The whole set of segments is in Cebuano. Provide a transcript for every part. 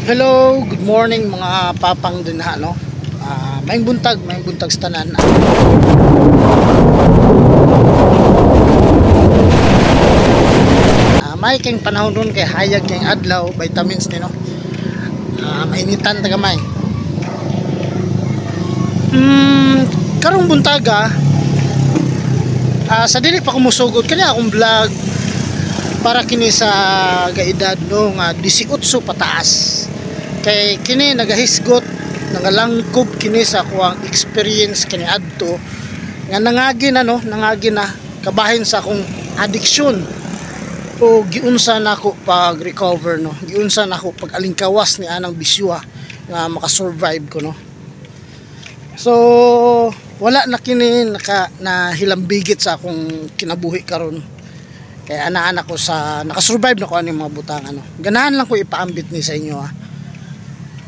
Hello, good morning mga papang dinha, no. Maayong buntag sa tanan. May kang panahon ron kay hayag kay adlaw, vitamins ni, no. Mainitan ta gamay. Karong buntaga, sa dili pa ko musugod kani akong vlog para kini sa gaedad, no, nga 18 pataas. Kay kini nagahisgot, nangalangkob kini sa akuang experience kani adto nga nangagi na, no, nangagi na kabahin sa akong addiction o giunsa nako pag recover, no, giunsa nako pag alingkawas ni anang bisyo nga makasurvive ko, no. So wala na kini naka nahilambigit sa akong kinabuhi karon kay ana-ana ko sa nakasurvive na ko ani mga butang, ano. Ganahan lang ko ipaambit ni sa inyo, ha.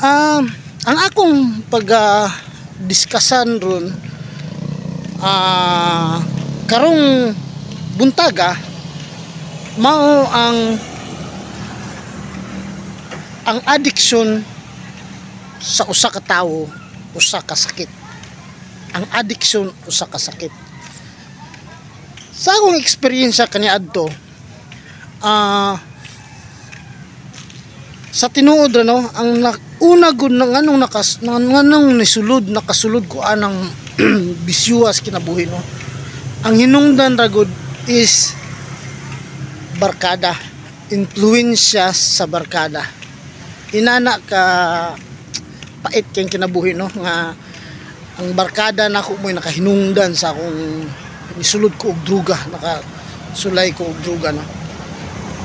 Ang akong pag diskasan ron karong buntaga mao ang addiction sa usa ka tawo, usa ka sakit. Ang addiction usa ka sakit. Sa akong experience kaniadto, sa tinuod, ano, ang una gud nang anong nakas nang anong nisulod nakasulod ko anang bisyuas kinabuhi, no, ang hinungdan ra gud is barkada, influensya sa barkada. Inana ka pait kay kinabuhi, no, nga ang barkada nako mo'y nakahinungdan sa akong nisulod ko og druga, nakasulay ko og druga, no.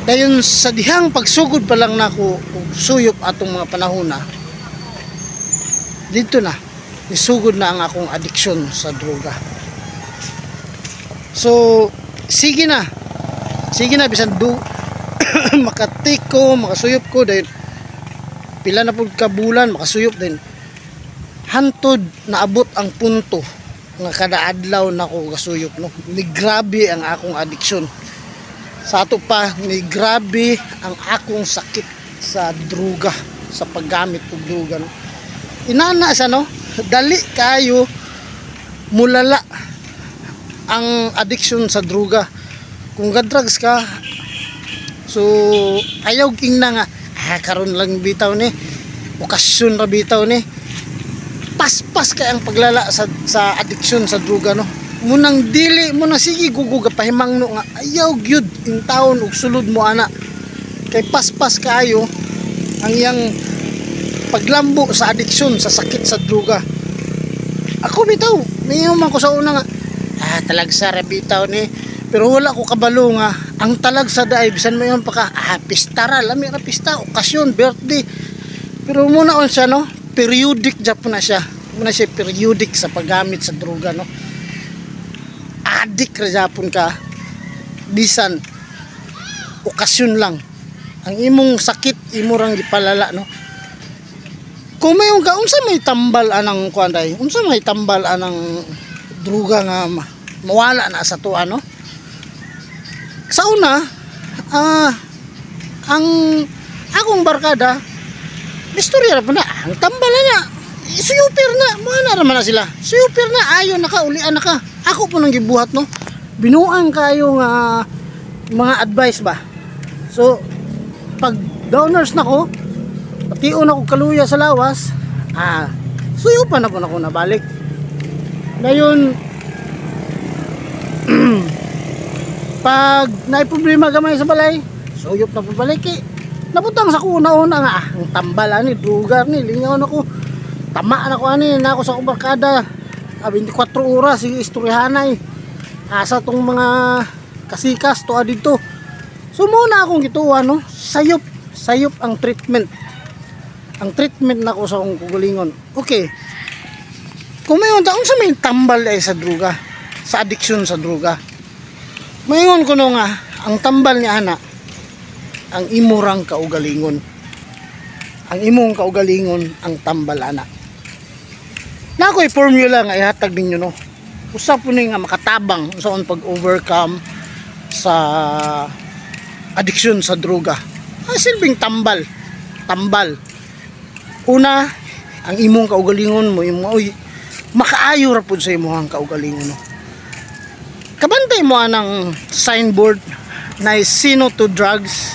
Dayon sa dihang pagsugod pa lang nako og suyop atong mga panahon na dito na nisugod na ang akong addiction sa droga. So sige na bisan do makatik ko, makasuyop ko, dahil pila na pud ka bulan makasuyop din, hantod naabot ang punto nga kada adlaw nako gasuyop, no. Ni grabe ang akong addiction sa ato pa, ni grabe ang akong sakit sa druga, sa paggamit og druga, no. Inana sa, no, dali kayo mulala ang addiction sa druga. Kung ga-drugs ka, so ayaw king na nga karon lang bitaw ni, okasyon ra bitaw ni, paspas kay ang paglala sa addiction sa druga, no. Munang dili mo na sige guguga pahimangno nga ayaw gyud in taon og sulod mo ana, kay paspas kaayo ang iyang paglambo sa addiction sa sakit sa druga. Ako bitaw mingon man ko sa una nga talagsa ra bitaw ni, pero wala ko kabalo nga ang talagsa daay bisan mayon pa ka pista ra, lami ra pista, okasyon, birthday, pero muna on siya, no, periodic japon na siya, muna siya periodic sa paggamit sa droga, no. Adik ra japon ka bisan okasyon lang ang imong sakit, imo rang gipalala, no. Kung mayon ka, unsa may tambal anang kuan day, unsa may tambal anang droga nga mawala na sa tuwa, no. Sa una, ang akong barkada istorya ra po na, ang tambal na suyupir na, mga na raman na sila, suyupir na, ayon na ka, ulian na ka. Ako po nang gibuhat, no, binuang kayo nga mga advice ba. So pag downers na ko, pation ako kaluya sa lawas, suyupan na po na ko nabalik. Dayon pag naay problema gamay sa balay, suyop na po balik eh. Nabutang sa ko una-una nga, ang tambal ani, druga ni, lingaw na ko, tama na ko ani, na ako sa akong barkada, 24 oras, sige istoryahanay, asa tong mga kasikas, toa dito. So muna akong gituwa, no, sayop, sayop ang treatment. Ang treatment na ko sa akong kugulingon. Okay, kung mayon ta, unsa may tambal ay sa druga, sa addiction sa druga, mayon ko no nga, ang tambal ni ana, ang imurang kaugalingon. Ang imong kaugalingon ang tambal ana. Na ako'y formula nga ihatag ninyo, no. Usa po ni nga makatabang sa pag-overcome sa addiction sa droga. Ang silbing tambal. Tambal. Una, ang imong kaugalingon mo imo, oy, makaayo ra pud sa imong kaugalingon, no? Kabantay mo anang signboard na "Say no to drugs."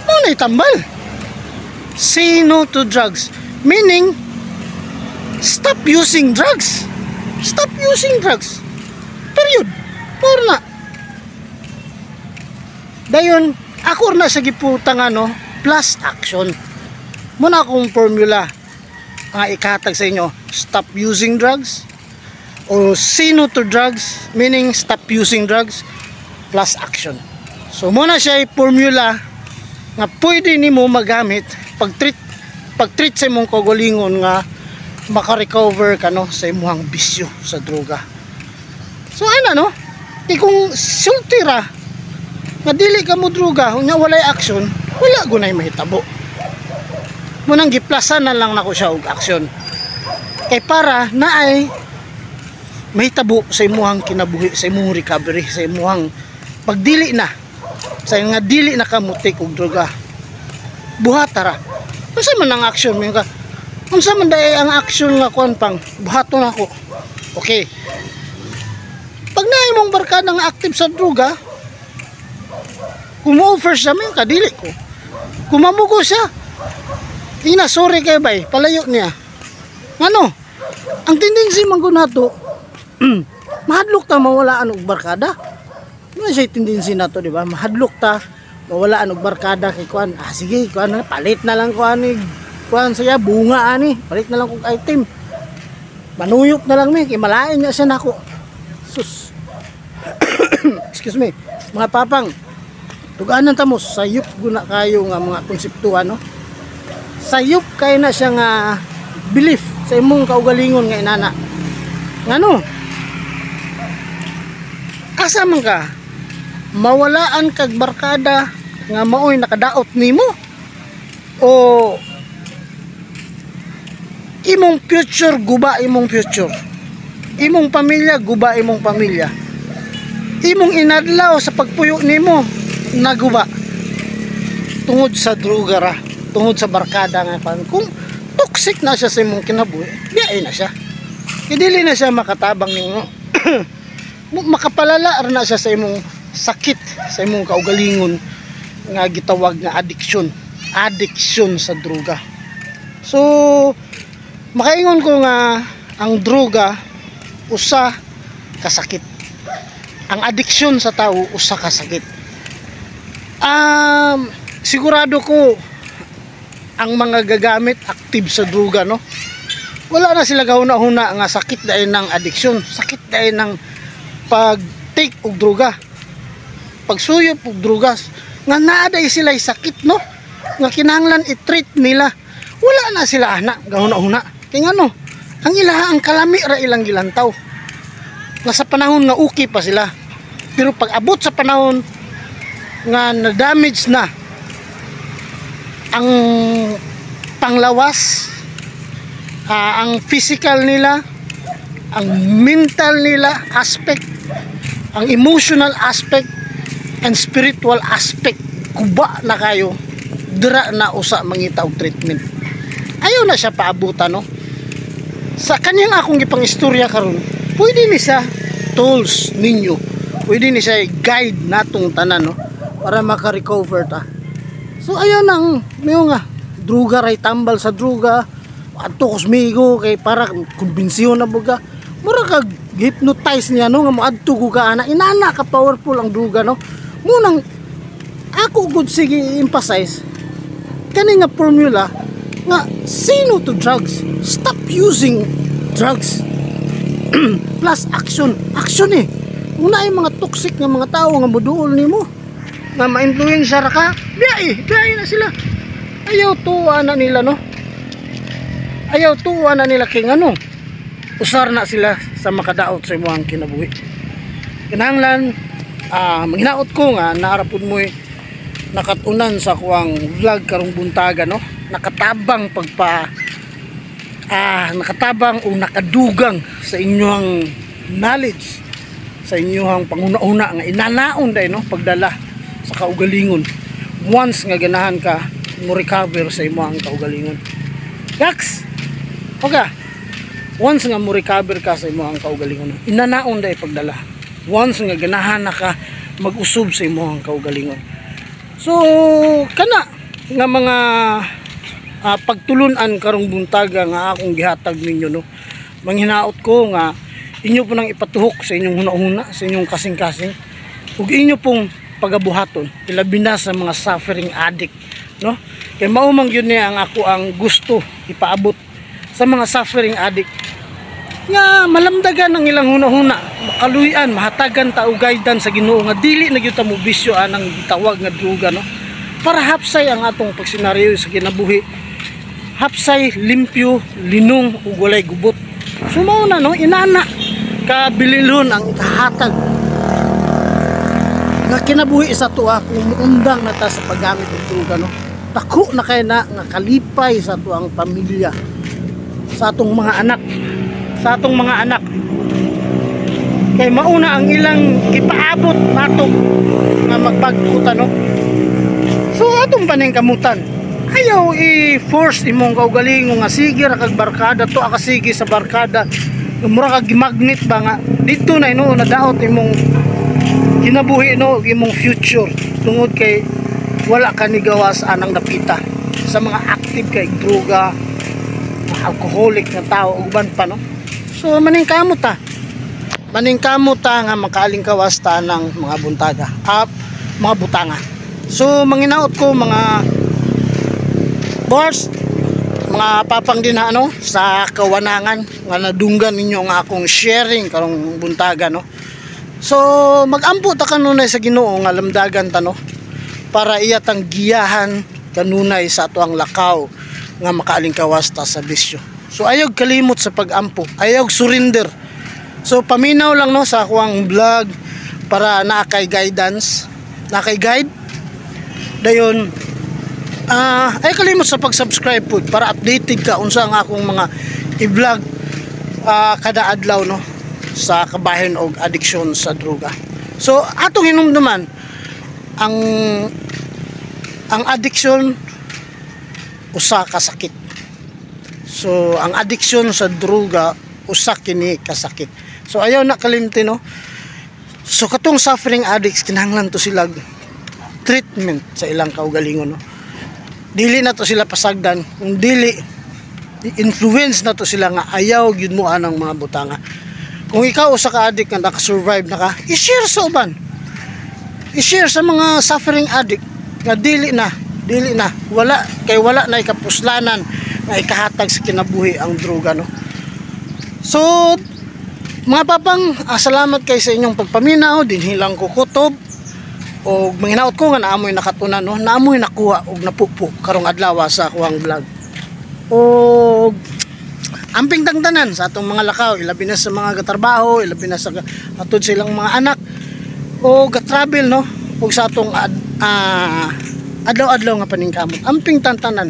Mo na tambal, "Say no to drugs," meaning stop using drugs. Stop using drugs, period. Por na dayon ako na sa giputang ano, plus action mo na akong formula nga ikatag sa inyo: stop using drugs or say no to drugs, meaning stop using drugs plus action. So mo na siya formula nga pwede nimo magamit pag treat sa imong kaugalingon nga maka-recover ka, no, sa imong bisyo sa droga. So ana, no, di kung sulti ra nga dili ka mo droga unya walay action, wala gunay mahitabo. Munang giplasan na lang nako siya og action kay para naay mahitabo sa imuhang kinabuhi, sa imong recovery, sa imuhang pagdili na sa nga dili na ka mo-take og droga. Buhata ra. Unsa man ang action mo ka? Unsa man diay ang action nga kuan pang buhaton ako? Okay, pag naay mong barkada nga active sa droga, kung mo-offer siya mo ka, dili ko. Kung mamugo siya, ina, sorry kay bay, palayo niya. Ano ang tendency man ko nato, mahadlok ta mawalaan og barkada. Ano siya tendency nato, di ba? Mahadlok ta mawalaan og barkada kay kuan, ah, sige kuan, palit na lang ko ani kuan saya bunga ani, palit na lang kog item, manuyop na lang mi kay malain nga siya nako. Sus, excuse me, mga papang. Tuganan ta mo, sayop guna kayo nga mga konseptuhan, no? Sayop kay na siya nga belief sa imong kaugalingon nga inana. Ngano, asa man ka mawalaan kag barkada nga maoy nakadaot nimo o imong future guba, imong future, imong pamilya guba, imong pamilya, imong inadlaw sa pagpuyo nimo naguba tungod sa droga ra, tungod sa barkada nga pan. Kung toxic na siya sa imong kinabuhi, biyae na siya. Dili na siya makatabang nimo, makapalala ra na siya sa imong sakit, sa imong kaugalingon nga gitawag nga addiction, addiction sa droga. So makaingon ko nga ang droga usa ka sakit, ang addiction sa tao usa ka sakit. Sigurado ko ang mga gagamit, active sa droga, no, wala na sila gahuna-huna nga sakit dahil ng addiction, sakit dahil ng pag take og droga, pagsuyop og drogas, nga naa day sila sakit, no, nga kinahanglan i-treat nila. Wala na sila ana gahuna-huna kay ngano, ang ilaha, ang kalami ra ilang gilantaw nga sa panahon nga okay pa sila. Pero pag abot sa panahon nga na-damage na ang panglawas, ang physical nila, ang mental nila aspect, ang emotional aspect and spiritual aspect, guba na kayo, dira na usa mangita og treatment. Ayaw na siya paabutan, no? Sa kanyang akong gipang istorya karon, pwede ni siya tools ninyo, pwede ni siya guide natong tanan, no, para maka-recover ta. So ayaw nang mayo nga druga ray tambal sa druga, adto kosmigo kay para kumbinsiyon na buga, mura kag hypnotize niya, no, nga moadto ko ka ana. Inana ka powerful ang druga, no? Munang ako gud sige emphasize kani nga formula nga say no to drugs, stop using drugs plus action. Action eh. Kung naay mga toxic nga mga tao nga moduol nimo, nga ma-influensya ra ka, biyae biyae na sila. Ayaw tuwa na nila, no? Ayaw tuwa na nila kay ngano, usar na sila sa makadaot sa imong kinabuhi. Kinahanglan manghinaot ko nga naa ra pud mo'y nakatunan sa kuang vlog karong buntaga, no, nakatabang pagpa nakatabang o nakadugang sa inyong knowledge, sa inyong panguna-una nga inanaon dahil, no, pagdala sa kaugalingon once nga ganahan ka mo recover sa imong kaugalingon. Gaks. Okay. Once nga mo recover ka sa imong kaugalingon, inanaon dai pagdala. Once nga ganahan na ka mag-usob sa imong kaugalingon. So kana nga mga pagtulunan karong buntaga nga akong gihatag ninyo, no. Manghinaot ko nga inyo po nang ipatuhok sa inyong huna-huna, sa inyong kasing-kasing, ug inyo pong pagabuhaton, ilabi na sa mga suffering addict, no? Kay mao man gyud niya ang ako ang gusto ipaabot sa mga suffering addict nga malamdagan ang ilang huna-huna, makaluyan, mahatagan ta og guidance sa Ginoo nga dili na gyud ta mo bisyo anang gitawag nga droga, no? Para hapsay ang atong pagsenaryo sa kinabuhi, hapsay, limpyo, linong ug walay gubot. So mao na, no, inana kabililhon ang ikahatag nga kinabuhi sa tuwa kung muundang na ta sa paggamit og droga, no? Dako na kay na nga kalipay sa tuang pamilya, sa atong mga anak, sa atong mga anak, kay mauna ang ilang gipaabot nato nga magbag-o ta, no? So atong paningkamutan, ayaw i-force imong kaugalingon nga sige ra kag barkada to ka, sige sa barkada, mura kag magnet ba nga dito na hinuon nadaot imong kinabuhi, no, imong future, tungod kay wala ka nigawas anang dapita sa mga active kay droga, mga alcoholic nga tao ug uban pa, no? So maningkamot ta, maningkamot ta nga makaalingkawas ta ng mga buntaga up mga butanga. So manginaot ko, mga boss, mga papang din, ano sa kawanangan nga nadunggan ninyo nga akong sharing karong buntaga, no? So magampo ta kanunay sa Ginoo nga lamdagan ta, no, para iya tang giyahan kanunay sa ato ang lakaw nga makaalingkawas ta sa bisyo. So ayaw kalimot sa pagampo, ayaw surrender. So paminaw lang, no, sa akuang vlog para naa kay guidance, naa kay guide. Dayon ay kalimot sa pag-subscribe pud para updated ka unsa ang akong mga i-vlog kada adlaw, no, sa kabahin og addiction sa droga. So atong hinumduman ang addiction usa ka sakit. So ang addiction sa droga usa kini ka sakit. So ayaw na kalimti, no? So katong suffering addicts, kinahanglan to sila treatment sa ilang kaugalingon, no? Dili na to sila pasagdan kung dili influence na to sila nga ayaw gyud mo anang mga butanga. Kung ikaw usa ka addict nga naka-survive na ka, i-share sa uban, i-share sa mga suffering addict nga dili na, dili na, wala kay wala na ikapuslanan nga ikahatag sa kinabuhi ang droga, no? So mga papang, salamat kay sa inyong pagpaminaw. Dinhi lang ko kutob og manghinaot ko nga naamoy nakatunan, no, naamoy nakuha og napupo karong adlaw sa akuang vlog. Og amping tangtanan sa atong mga lakaw, ilabi na sa mga gatrabaho, ilabi na sa atod silang mga anak o ga-travel, no, ug sa atong adlaw-adlaw nga paningkamot. Amping tantanan.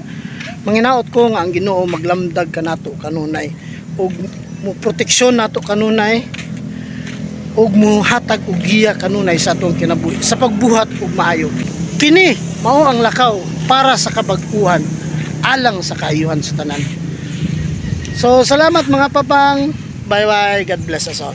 Manginaot ko nga ang Ginoo maglamdag kanato kanunay ug mo proteksyon nato kanunay ug muhatag og giya kanunay sa atong kinabuhi sa pagbuhat og maayo. Kini mao ang lakaw para sa kabag-uhan alang sa kaayuhan sa tanan. So salamat, mga papang. Bye bye. God bless us all.